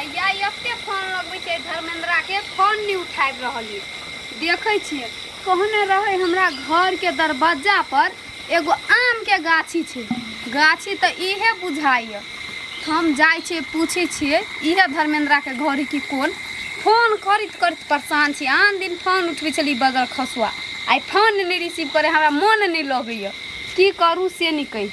या एते फोन लगबै छै धर्मेंद्रा के, फोन नहि उठाबि रहल ये। देखै छियै कहने रहै हमरा घरके दरवज्जा पर एगो आमके गाछी छै, गाछी तऽ इहे बुझाइए। हम जाइ छियै पूछै छियै इहे धर्मेंद्राके घर है कि कोन। फोन करैत करैत परेशान छी। आन दिन फोन उठबै छली बगल खसुआ, आइ फोन नहि रिसीव करै, हमरा मोन नहि लगैए, की करू से नहि कहि।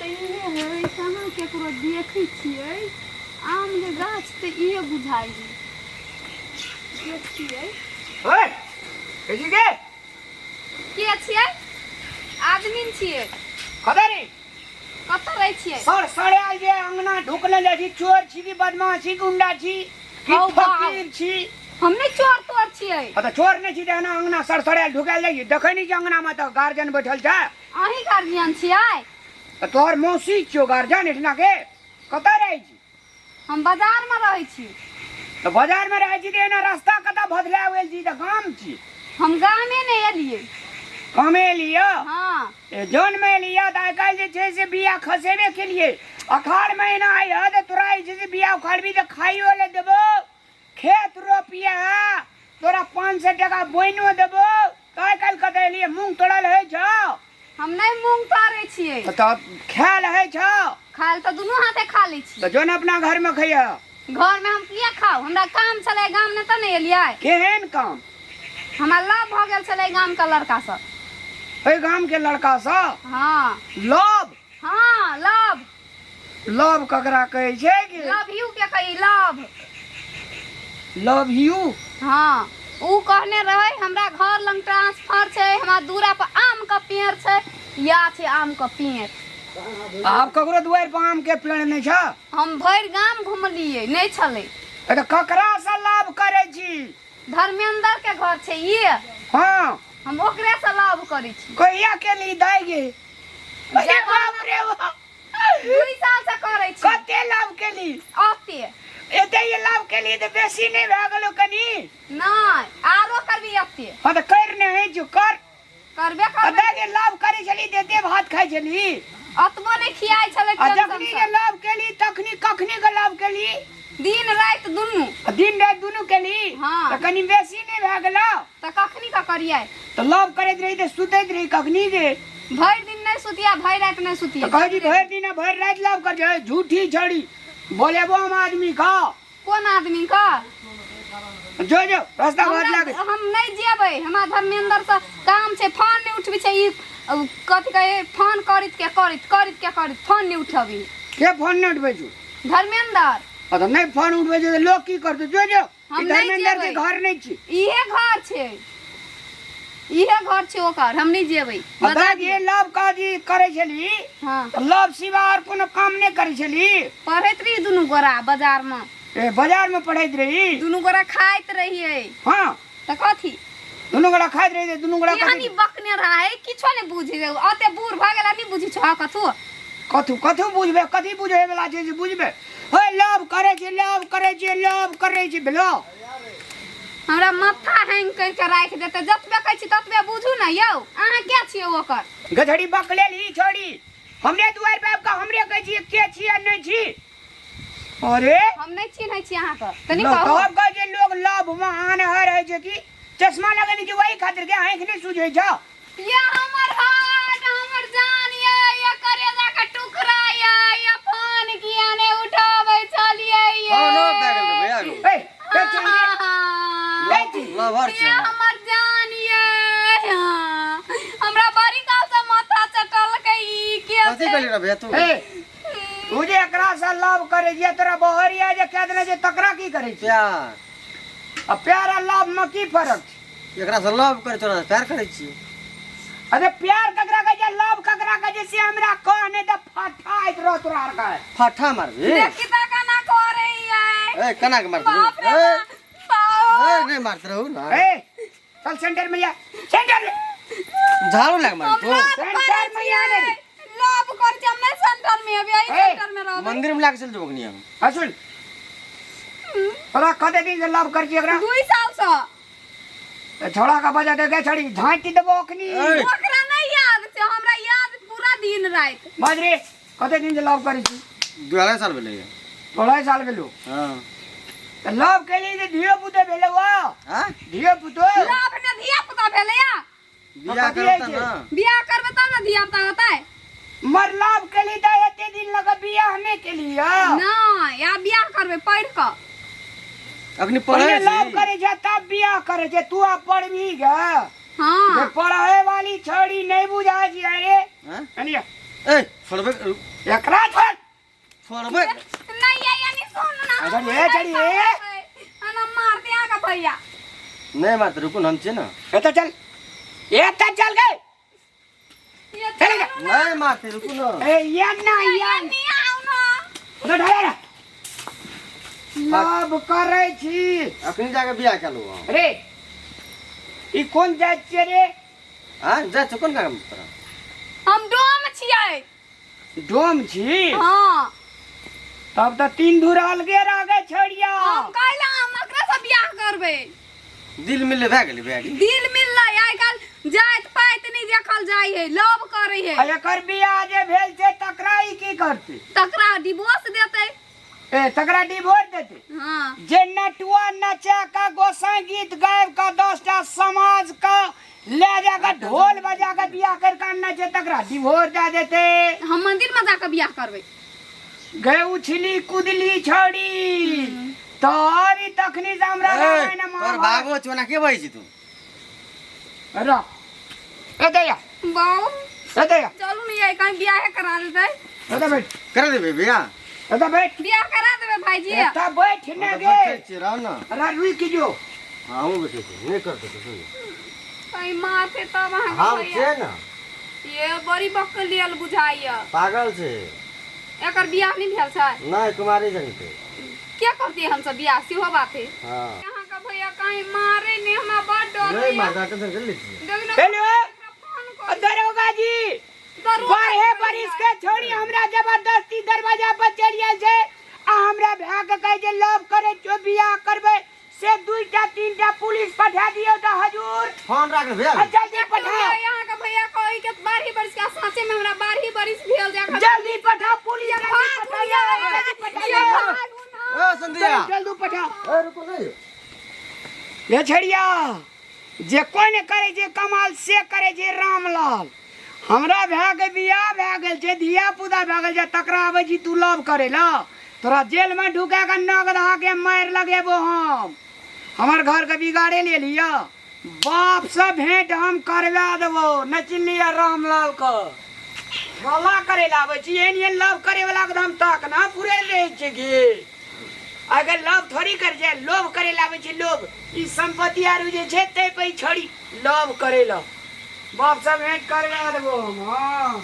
तऽ इहे है, कहाँ केकरो देखै छियै आमके गाछ तऽ इहे बुझाइ है। देखियै। ओए, के के? के छियै? आदमी छियै। कतऽ रे? कतऽ रहै छियै? सर सड़े आयल जे अंगना ढुकले जाइ छी, चोर छी कि बदमाश छी, गुंडा छी कि हौ बाप। फकीर छी? हम नहि चोर तोर छियै। हाँ तऽ चोर नहि छी तऽ एना अंगना सर सड़े ढुकायल जाइ छी? देखै नहि छी अंगना मे तऽ गार्जियन बैठल छै। अहीं गार्जियन छियै? तऽ तोहर मौसी छियौ गार्जियन एहिठिना के। कतऽ रहै छी? हम बाजार में रहै छी। तऽ बाजार में रहै छी तऽ एना रास्ता कतऽ बदला गेल छी? तऽ गाम छी। हम गामे नहि एलियै। गामे एलियै? हाँ। ए जौन में एलियै तऽ आइ काल्हि जे छै से बिया खसेबे केलियै। अखाड़ महीना आइ तऽ तोरा जे छै से बिया उखाड़बी तऽ खाइयो ले देबो, खेत रोपिया तोरा 500 टका बोइनो देबो। तऽ आइ काल्हि कतऽ एलियै? मूँग तोड़ल होइ छौ? हम नहि मूंग तोड़ै छियै। तऽ खायल होइ छौ? खायल तऽ दुनू हाथे खा लै छी। तऽ जो ने अपना घर में खैया। घर में हम किया खाउ? हमरा काम छलै गाम नहि तऽ नहि एलियै। केहन काम? हमरा लव भऽ गेल छलै गाम के लड़का सब। एहि गाम के लड़का सब? हाँ। लव? हाँ, लव। लव ककरा कहै छै कि? लव यू के कही लव। Love you? हाँ, ऊ कहने रहे हमरा घर लंग ट्रांसफर छै, हमरा दूरा पर आम के पेड़ छै, या छै आम के पेड़। आब ककरो दुआरि पर आम के पेड़ नहि छै? हम भरि गाम घुमलियै, नहि छलै। तऽ ककरा से लव करै छी? धर्मेंद्र के घर छै ये। हाँ। हम ओकरे से लव करै छी। कहिया केली दाइ गे? अरे बाप रे बाप। 2 साल से करै छी। कते लाभ केली? अते। एते ये लाभ केली तऽ बेसी नहि भए गेलो कनी? नहि, आरो करबी अते। हाँ तऽ कर ने है जो कर। करबे करबै। आ दाइ लाभ करै छली तऽ एते भात खाइ छली। अतबो नहि खियाइ छलै। आ जखनी जे लाभ केली तखनी कखनी के लाभ केली? दिन राति दुनू। दिन राति दुनू केली? हाँ। तऽ कनी बेसी नहि भए गेलो? तऽ कखनी के करियै? तऽ लव करैत रही तऽ सुतैत रही कखनी गे? भरि दिन नहि सुतिया, भरि राति नहि सुतिया। तऽ कहै छी भरि दिन आ भरि राति लव कर छै, झूठी छड़ी बोलेबो हम आदमी का। कोन आदमी का? जो जो रास्ता बहुत लागे। हम नहि जेबै, हमरा धर्मेंद्र से काम छै। फोन नहि उठबै छै ई कथी कहे, फोन करैत के करैत करैत के करैत फोन नहि उठबी। के फोन नहि उठबै छौ? धर्मेंद्र। आ तऽ नहि फोन उठबै छै तऽ लोक की करतै? जो जो। हम ई नहि धर्मेंद्र के जेबै। घर नहि छी। इहे घर छै, इहे घर छै ओकर, हम नहि जेबै। बता बता दिए लव काजी करै छली? हाँ। तऽ लव सिवा और कोनो काम नहि करै छली? पढ़ैत रही दुनू गोरा बाजार में। ए बाजार में पढ़ैत रही? दुनू गोरा खाइत रहियै। हाँ। तऽ कथी? दुनू गोरा खाइत रही, दुनू गोरा यहाँ नहीं बकने रहा है, किछो नहीं बुझे, अते बूढ़ भऽ गेला नहीं बुझै छह कथू। कथू कथू बुझबे? कथी बुझे वाला छै जे बुझबे? हे लव करै छी, लव करै छी, लव करै छी भेलो। हमरा माथा हैंग कर के राखि देते। जतबे कहै छी ततबे बुझू ने यौ, अहाँ के छियै ओकर? गधड़ी बकलेल ही छोड़ी, हमरे दुआरि पर आबि कऽ हमरे कहै छी के छी आ नहि छी। अरे हम नहि चिन्है छी अहाँके तनी कहू। तब कहै छै लोग लव मे आनहर होइ छै कि चश्मा लगेने छी वही खातिर के आँखि नहि सुझै छौ। ये हमर हार्ट, हमर जान ये, ये करेजा के टुकड़ा ये, ये फोन किया ने उठाबै छलियै ये? फोन ऑफ भए गेल रे भैया गो। ए, के छी रे? हाँ। के छी? लवर ये छै। हमर जान ये, हाँ। हमरा बड़ी काल से माथा चटलकै ई के कथी छै? कहली रे भैया तू? ए, तू जे एकरा से लव करै छियै तोरा बहरिया जे कह देने छै तकरा की करै छी? प्यार। आ प्यार आ लव में की फर्क छै? एकरा से लव करै तोरा से प्यार करै छी। अरे प्यार ककरा कहै छै, लव ककरा कहै छै से हमरा कह, नहि तऽ फटा आइत रह तोरा आर के। फटा मारबी? देखी तऽ केना करै ये। ए केना के मारतै? बाप रे ए, बाप। ए नहीं मारते रहू ना। ए चल सेंटर में जा, सेंटर में। झाड़ू लग मारते तू। सेंटर में जा रे। लव कर छी हम नहीं सेंटर में, अभी आई ए, सेंटर में रहबै। मंदिर में लाके चल जेबो कनी हम। हाँ सुन, तोरा कते दिन से लव कर छी एकरा? 2 साल से। तऽ छोड़ा का बजा दे गे छड़ी, झाँटि देबो अखनी। ए। ओकरा नहीं याद छै, हमरा याद पूरा दिन राति। बाज रे। कते दिन से लव करै छी? 2.5 साल भेलैए। 2.5 साल भेलो? हँ। तऽ लव केली तऽ धियो पुतो भेलो वा? आँ? धियो पुतो? लव ने धिया पुता भेलैया। बियाह कथी करब होइ तऽ छै? ने। बियाह करबै तब ने धिया पुता होतै। मर लव केली तऽ एते दिन लग बियाह नहि केली हँ? नहि, आब बियाह करबै पढ़ि कऽ। अखनी पढ़ै पहिले लव छी। करै छै तब बियाह करै छै। तू आब पढ़बही गे? हँ। जे पढ़े वाली छोड़ी नहीं बुझाय छी अरे। आँ? कनिया। ए, छोड़बै। एकरा छोड़। छोड़बै। नहीं ये यानी सुन ना। अच्छा, ये चढ़ी, ये। अना मारते आगा भैया। नहि मारते, रुकू ने, हम छियै ने। एतऽ चल, एतऽ चल गए। ये चले जा। नहि मारते, रुकू ने। ए ये ना ये। नहीं आओ ना। उधर ढाला लव करै छी। अखनी जाके बियाह कऽ लू हम। रे, ई कोन जाति छियै रे? आँ, जाइ छौ कोन काम तोरा? हम डोम छियै। डोम छी? हाँ। तब तऽ तीन धूर अलगे रह गए छौड़िया। हम कहला हम एकरा से बियाह करबै। दिल मिलले भए गेलै, भए गेलै। दिल मिललै। आइ काल्हि जाति पाति नहि देखल जाइ है, लव करै है। आ एकर बियाह जे भेल छै तकरा ई की करतै? तकरा डिवोर्स देतै। ए, तकरा डिवोर्स देतै? हाँ। जे नटुआ नचा कऽ गोसाई गीत गाबि कऽ 10टा समाज के ले जा कऽ ढोल बजा कऽ बियाह करि कऽ अनने छै तकरा डिवोर्स दए देतै? हम मंदिर में जाके बियाह करबै। गे उछली कुदली छौड़ी, तऽ अभी तखनी से हमरा ए, रामायण तोहर महाभारत बाबो छौ, ओना के बजै छी तू? रह, एतऽ आ। बाऊ। एतऽ आ। चलू ने ये, कहीं बियाहे करा देतै। एतऽ बैठ। करा देबै बियाह। एतऽ बैठ। बियाह करा देबै भाईजी। एतऽ बैठ ने। हम तऽ गे। बैठल छियै, रह ने। अरे रुकि जो। हाँ, हमहूँ बैठे छी, नहि करतै कुछो। कहीं मारते तब अहाँके हम भैया। छियै ने। ये बड़ी बकलियल बुझाइया। पागल छै। एकर बियाह नहि भेल छै? नहि, कुमारी जनते। के करतियै हमसब बियाह, सेहो बात है। हाँ। अहाँके भैया कहीं मारे नहि, हमरा बड़ डर नहि होइया। मारता, टेंशन कर लै छियै। देखियौ ने, हेलो। एकरा फोन करू। दरोगा जी। दरोगा बारहे जी। बरिस के छोड़ी हमरा जबरदस्ती दरवाजा पर चढ़ि आयल छै आ हमरा भाय के कहै छै लव करै छियौ, बियाह करबै, से 2टा 3टा पुलिस पठा दियौ तऽ हजूर। फोन राख भैया। आ जल्दी देखियौ पठाओ। ने, अहाँके भैया कहै के 12 बरिस के साँचे में हमरा 12 बरिस भेल जे जल्दी पठाओ पुलिस, जल्दी पठाओ, जल्दी पठाओ। ए संध्या। जल्दी पठाओ। ए, रुको नहीं। ये छड़िया, जे कोइ ने करै छै कमाल से करै छै रामलाल। हमरा भए के बियाह भए गेल छै, धिया पुता भए गेल छै, तकरा आबै छी तू लव करै लए? तोरा जेलमे ढुका कऽ नग दहा के मारि लगेबो हम। हमर घरके बिगाड़े ले लिअ। बापसँ भेंट हम करवा देबो। नहि चिन्हलियै रामलालके? गला करै लए आबै छी। एहन एहन लव करे वाला के तऽ हम ताक ना पूरे रहै छै गे। अगर लव थोड़ी कर छै, लोभ करे लए आबै छै, लोभ। ई संपत्ति आरू जे छै ताहि पर ई छोड़ी लव करे लए। बाप से भेंट करवा देबो हम। हाँ।